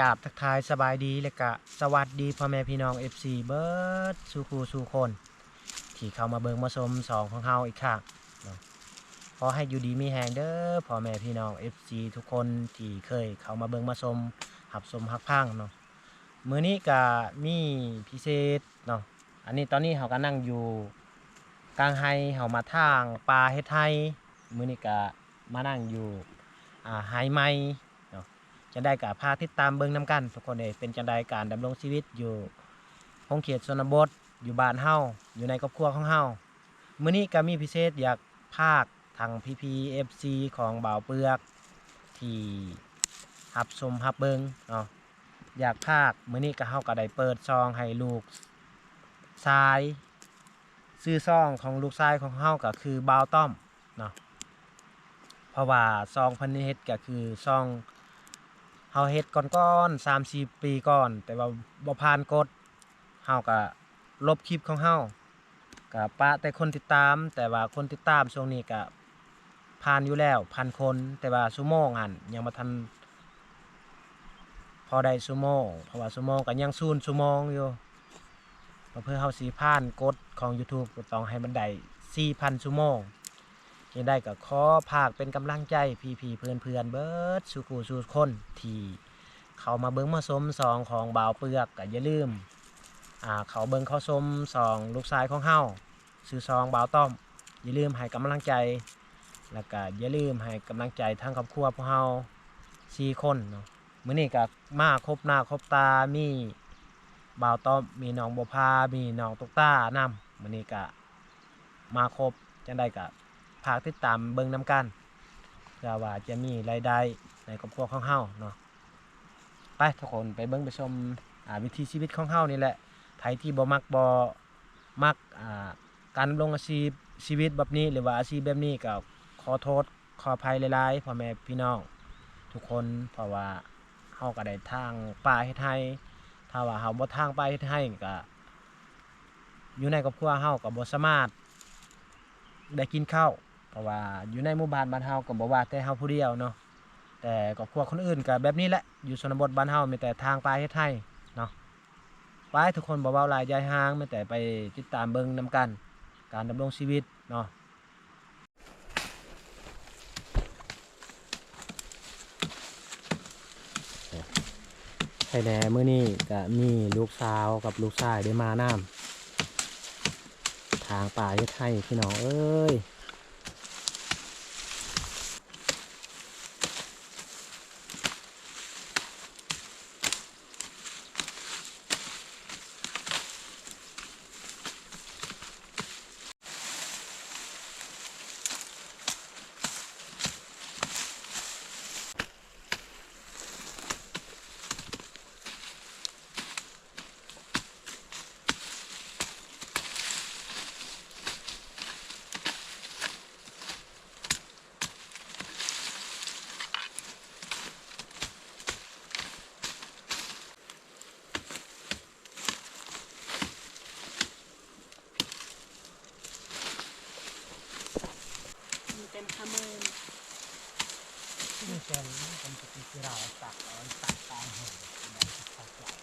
ກາບທັກທາຍສະບາຍດີ ແລະກະສະຫວັດດີພໍ່ແມ່ພີ່ນ້ອງເອັຟຊີເບິດສູ່ຄູ່ສູ່ຄົນ ທີ່ເຂົ້າມາເບິ່ງມາຊົມຊ່ອງຂອງເຮົາອີກຄັ້ງເນາະ. ຂໍໃຫ້ຢູ່ດີມີແຮງເດີພໍ່ແມ່ພີ່ນ້ອງເອັຟຊີທຸກຄົນ ທີ່ເຄີຍເຂົ້າມາເບິ່ງມາຊົມ ຮັບຊົມຮັບຟັງເນາະ. ມື້ນີ້ກະມີພິເສດເນາະ ອັນນີ້ຕອນນີ້ເຮົາກະນັ່ງຢູ່ກາງໄຮ່ ເຮົາມາຖາງປ່າເຮັດໄຮ່. ມື້ນີ້ກະມານັ່ງຢູ່ ອ່າ ໄຮ່ໃໝ່ເນາະ. ຈັ່ງໃດກະຝາກຕິດຕາມເບິ່ງນຳກັນທຸກຄົນເອີຍ ເປັນຈັ່ງໃດການດຳລົງຊີວິດຢູ່ຂົງເຂດຊົນນະບົດ ຢູ່ບ້ານເຮົາ ຢູ່ໃນຄອບຄົວຂອງເຮົາ. ມື້ນີ້ກະມີພິເສດຢາກຝາກທັງພີ່ໆເອັຟຊີຂອງບ່າວເປືອກ ທີ່ຮັບຊົມຮັບເບິ່ງເນາະ. ຢາກຝາກ ມື້ນີ້ກະເຮົາກະໄດ້ເປີດຊ່ອງໃຫ້ລູກຊາຍ ຊື່ຊ່ອງຂອງລູກຊາຍຂອງເຮົາກະຄືບ່າວຕ້ອມເນາະ. ເພາະວ່າຊ່ອງເພິ່ນເຮັດກະຄືຊ່ອງເຮົາເຮັດກ່ອນໆ ສາມສີ່ປີກ່ອນ ແຕ່ວ່າບໍ່ຜ່ານກົດ ເຮົາກະລົບຄລິບຂອງເຮົາ ກະປະແຕ່ຄົນຕິດຕາມ ແຕ່ວ່າຄົນຕິດຕາມຊ່ວງນີ້ກະຜ່ານຢູ່ແລ້ວພັນຄົນ ແຕ່ວ່າຊົ່ວໂມງຫັ້ນຍັງບໍ່ທັນພໍໄດ້ຊົ່ວໂມງ ເພາະວ່າຊົ່ວໂມງກະຍັງສູນຊົ່ວໂມງຢູ່. ເພື່ອເຮົາຊິຜ່ານກົດຂອງຢູທູບ ກະຕ້ອງໃຫ້ມັນໄດ້ສີ່ພັນຊົ່ວໂມງ. ຈັ່ງໃດກະຂໍຝາກເປັນກຳລັງໃຈພີ່ໆເພື່ອນໆເບິດສູ່ຄູ່ສູ່ຄົນ ທີ່ເຂົ້າມາເບິ່ງມາຊົມຊ່ອງຂອງບ່າວເປືອກ ກະຢ່າລືມ ອ່າ ເຂົ້າເບິ່ງເຂົ້າຊົມຊ່ອງລູກຊາຍຂອງເຮົາ ຊື່ຊ່ອງບ່າວຕ້ອມ. ຢ່າລືມໃຫ້ກຳລັງໃຈ ແລະກະຢ່າລືມໃຫ້ກຳລັງໃຈທາງຄອບຄົວພວກເຮົາສີ່ຄົນເນາະ. ມື້ນີ້ກະມາຄົບໜ້າຄົບຕາ ມີບ່າວຕ້ອມ ມີນ້ອງບົວພາ ມີນ້ອງຕຸກຕານຳ. ມື້ນີ້ກະມາຄົບ ຈັ່ງໃດກະຝາກຕິດຕາມເບິ່ງນຳກັນ ເພື່ອວ່າຈະມີລາຍໄດ້ໃນຄອບຄົວຂອງເຮົາເນາະ. ໄປທຸກຄົນ ໄປເບິ່ງໄປຊົມ ອ່າ ວິຖີຊີວິດຂອງເຮົານີ້ແຫຼະ. ໃຜທີ່ບໍ່ມັກ ບໍ່ມັກ ອ່າ ການດຳລົງອາຊີບ ຊີວິດແບບນີ້ ຫຼືວ່າອາຊີບແບບນີ້ ກະຂໍໂທດ ຂໍອະໄພຫຼາຍໆ ພໍ່ແມ່ພີ່ນ້ອງທຸກຄົນ ເພາະວ່າເຮົາກະໄດ້ຖາງປ່າເຮັດໄຮ່. ຖ້າວ່າເຮົາບໍ່ຖາງປ່າເຮັດໄຮ່ກະ ຢູ່ໃນຄອບຄົວເຮົາກະບໍ່ສາມາດໄດ້ກິນເຂົ້າ ເພາະວ່າຢູ່ໃນໝູ່ບ້ານບ້ານເຮົາກະບໍ່ວ່າແຕ່ເຮົາຜູ້ດຽວເນາະ ແຕ່ຄອບຄົວຄົນອື່ນກະແບບນີ້ແຫຼະ. ຢູ່ຊົນນະບົດບ້ານເຮົາມີແຕ່ຖາງປ່າເຮັດໄຮ່ເນາະ. ໄປທຸກຄົນ ບໍ່ເວົ້າຫຼາຍຢາຍຫ່າງ ມີແຕ່ໄປຕິດຕາມເບິ່ງນຳກັນ ການດຳລົງຊີວິດເນາະ. ໃຜແດ່ ມື້ນີ້ກະມີລູກສາວກັບລູກຊາຍໄດ້ມານຳ ຖາງປ່າເຮັດໄຮ່ພີ່ນ້ອງເອີຍ. ມີແຕ່ຂະເມີນ ມີແຕ່ ມີແຕ່ທີ່ເຮົາຕັກເອົາ ຕັກຕາມເຮົາ ໄດ້ສັກຫຼາຍ.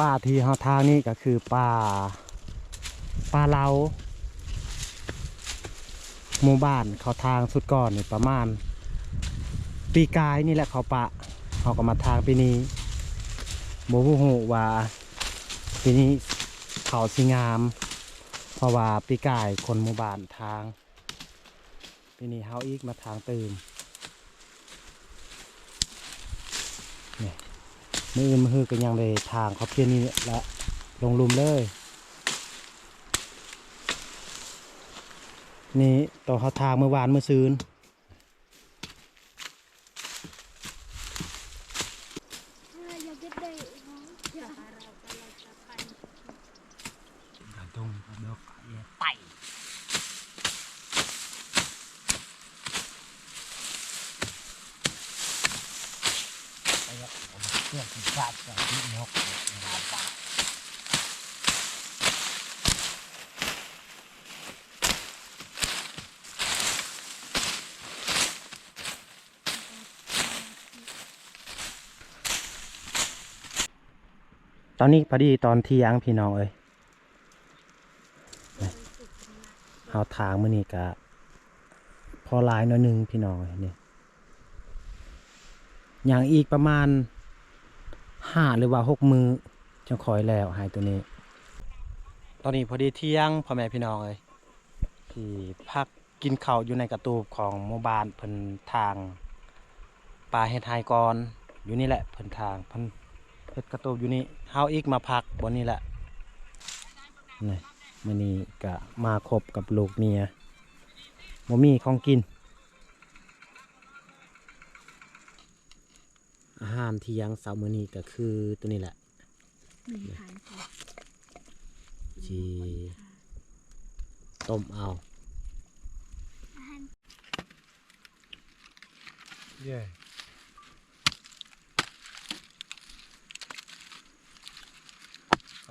ປ່າທີ່ເຮົາທາງນີ້ກະຄືປ່າ ປ່າເລົາ. ໝູ່ບ້ານເຂົາທາງຊຸດກ່ອນນີ້ປະມານປີກາຍນີ້ແຫຼະເຂົາປະ ເຮົາກະມາທາງປີນີ້. ບໍ່ຮູ້ວ່າປີນີ້ເຂົາຊິງາມ ເພາະວ່າປີກາຍຄົນໝູ່ບ້ານທາງ. ປີນີ້ເຮົາອີກມາທາງຕື່ມ. ນີ້ ມື້ອື່ນມື້ຮືກະຍັງໄດ້ທາງຂອບເຂດນີ້ແຫຼະ ລົງລຸ່ມເລີຍ. ນີ້ໂຕເຮົາທາງມື້ວານມື້ຊືນ. ຕົງກະດົກເອໄຕ ໄປແລ້ວ ເພື່ອນທີ່ຊາດຈະມີນົກເວລາບາດ. ຕອນນີ້ພໍດີຕອນທ່ຽງພີ່ນ້ອງເອີຍ. ເຮົາຖາງມື້ນີ້ກະພໍຫຼາຍໜ້ອຍໜຶ່ງພີ່ນ້ອງເອີຍ. ນີ້ ຍັງອີກປະມານຫ້າ ຫຼືວ່າຫົກມື້ ຈັ່ງຄ່ອຍແລ້ວໄຮ່ໂຕນີ້. ຕອນນີ້ພໍດີທ່ຽງ ພໍ່ແມ່ພີ່ນ້ອງເອີຍ. ທີ່ພັກກິນເຂົ້າຢູ່ໃນກະຕູບຂອງໝູ່ບ້ານ ເພິ່ນຖາງປ່າເຮັດໄຮ່ກ່ອນ ຢູ່ນີ້ແຫຼະ ເພິ່ນຖາງ ເພິ່ນເຮັດກະຕູບຢູ່ນີ້ ເຮົາອີກມາພັກບ່ອນນີ້ແຫຼະ. ນີ້ ມື້ນີ້ກະມາຄົບກັບລູກເມຍ ບໍ່ມີຂອງກິນ. ອາຫານທ່ຽງເຊົ້າມື້ນີ້ກະຄືໂຕນີ້ແຫຼະ ນີ້ ຊິຕົ້ມເອົາ. ເຢ້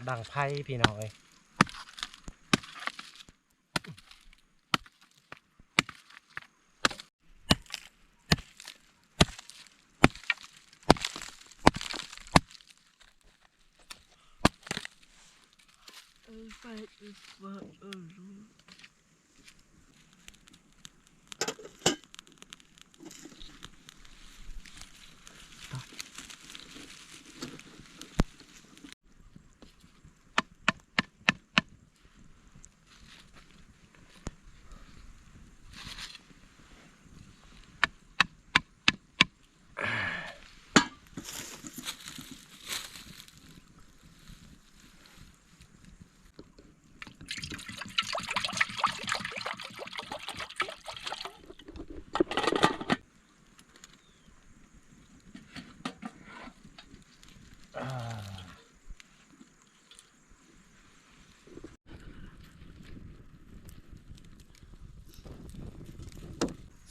ດັງໄຟພີ່ນ້ອງເອີຍ.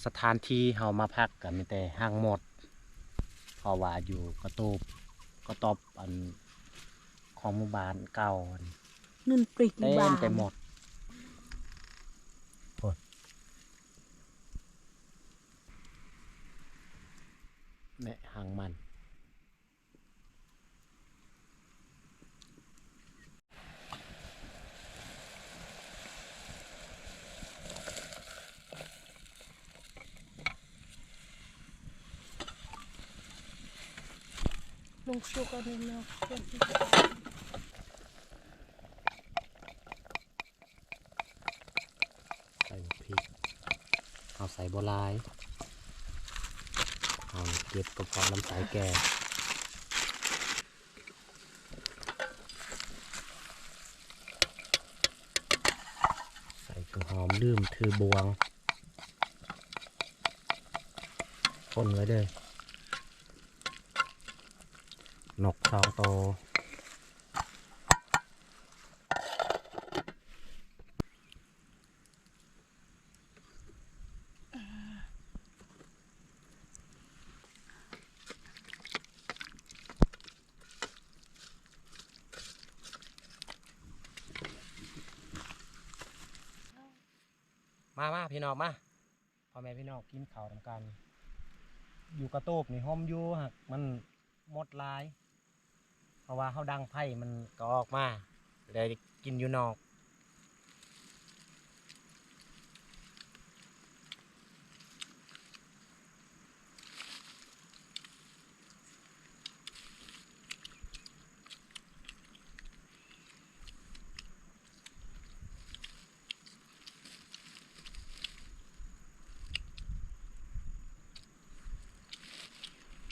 ສະຖານທີ່ເຮົາມາພັກກະມີແຕ່ຮັງມົດ ເພາະວ່າຢູ່ກະຕູບ ກະຕອບ ອັນ ຂອງໝູ່ບ້ານເກົ່າ ເຕັມໄປໝົດ. ແນະ ຮັງມັນ. ລົງຊຸກອັນນີ້ເນາະ. ໃສ່ໝາກພິກ ເຮົາໃສ່ບໍ່ຫຼາຍ ເຮົາເກັບກະເພາະລຳໄສ້ແກ່ ໃສ່ກະຫອມ ລືມຖືບ່ວງ ຄົນໄວ້ເດີ້ ນົກສອງໂຕ. ມາ ມາ ພີ່ນ້ອງ ມາ ພໍ່ແມ່ພີ່ນ້ອງ ກິນເຂົ້ານຳກັນ. ຢູ່ກະຕູບນີ້ຮົ່ມຢູ່ ຫາກມັນມົດຫຼາຍ ເພາະວ່າເຮົາດັງໄຟມັນກະອອກມາ ແລ້ວກິນຢູ່ນອກ.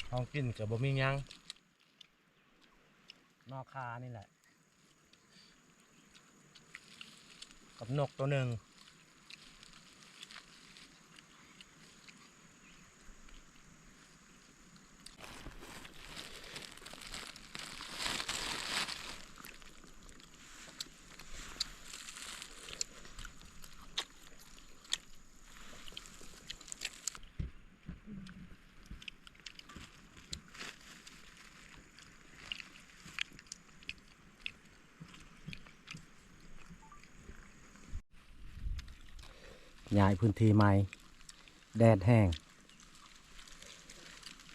ຂອງກິນກະບໍ່ມີຫຍັງ ໜໍ່ຂ່ານີ້ແຫຼະ ກັບນົກໂຕໜຶ່ງ. ເ ຍ້າຍພື້ນທີ່ໃໝ່ ແດດແຮງ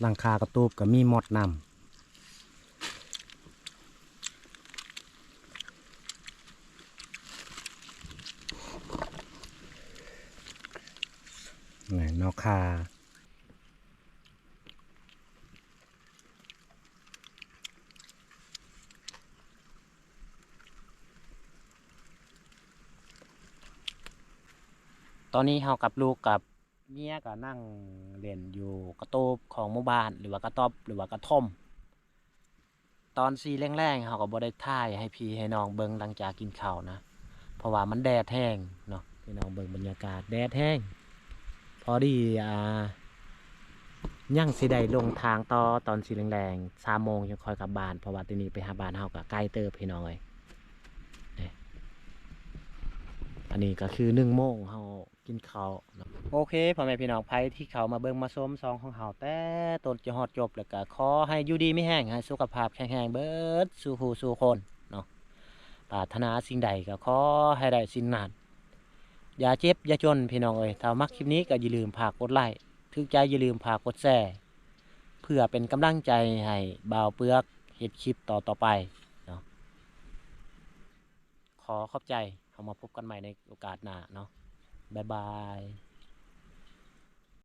ຫຼັງຄາກະຕູບກໍມີໝົດນຳ. ນີ້ ໜໍ່ຂ່າ. ຕອນນີ້ເຮົາກັບລູກກັບເມຍກໍນັ່ງຫຼິ້ນຢູ່ກະຕູບຂອງໝູ່ບ້ານ ຫຼືວ່າກະຕ໊ອບ ຫຼືວ່າກະທ່ອມ. ຕອນສີ່ແລງໆ ເຮົາກໍບໍ່ໄດ້ຖ່າຍໃຫ້ພີ່ໃຫ້ນ້ອງເບິ່ງຫຼັງຈາກກິນເຂົ້ານະ ເພາະວ່າມັນແດດແຮງເນາະ. ພີ່ນ້ອງເບິ່ງບັນຍາກາດ ແດດແຮງ. ພໍດີ ອ່າ ຍັງຊິໄດ້ລົງທາງຕໍ່ຕອນສີ່ແລງໆ ສາມໂມງຈັ່ງຄ່ອຍກັບບ້ານ ເພາະວ່າແຕ່ນີ້ໄປຫາບ້ານເຮົາກໍໄກເຕີບ ພີ່ນ້ອງເອີຍ. ນີ້ ອັນນີ້ກໍຄືໜຶ່ງໂມງເຮົາ ກິນເຂົ້າເນາະ. ໂອເຄ ພໍ່ແມ່ພີ່ນ້ອງ ໃຜທີ່ເຂົ້າມາເບິ່ງມາຊົມຊ່ອງຂອງເຮົາແຕ່ຕົ້ນຈົນຮອດຈົບ ແລ້ວກໍຂໍໃຫ້ຢູ່ດີມີແຮງ ໃຫ້ສຸຂະພາບແຂງແຮງເບິດສູ່ຜູ້ສູ່ຄົນເນາະ. ປາດຖະໜາສິ່ງໃດກໍຂໍໃຫ້ໄດ້ສິ່ງນັ້ນ ຢ່າເຈັບຢ່າຈົນ ພີ່ນ້ອງເອີຍ. ຖ້າມັກຄລິບນີ້ກໍຢ່າລືມຝາກກົດໄລ້ ຖືກໃຈຢ່າລືມຝາກກົດແຊ ເພື່ອເປັນກຳລັງໃຈໃຫ້ບ່າວເປືອກເຮັດຄລິບຕໍ່ໆໄປເນາະ. ຂໍຂອບໃຈ ເຮົາມາພົບກັນໃໝ່ໃນໂອກາດໜ້າເນາະ. ບາຍບາຍ.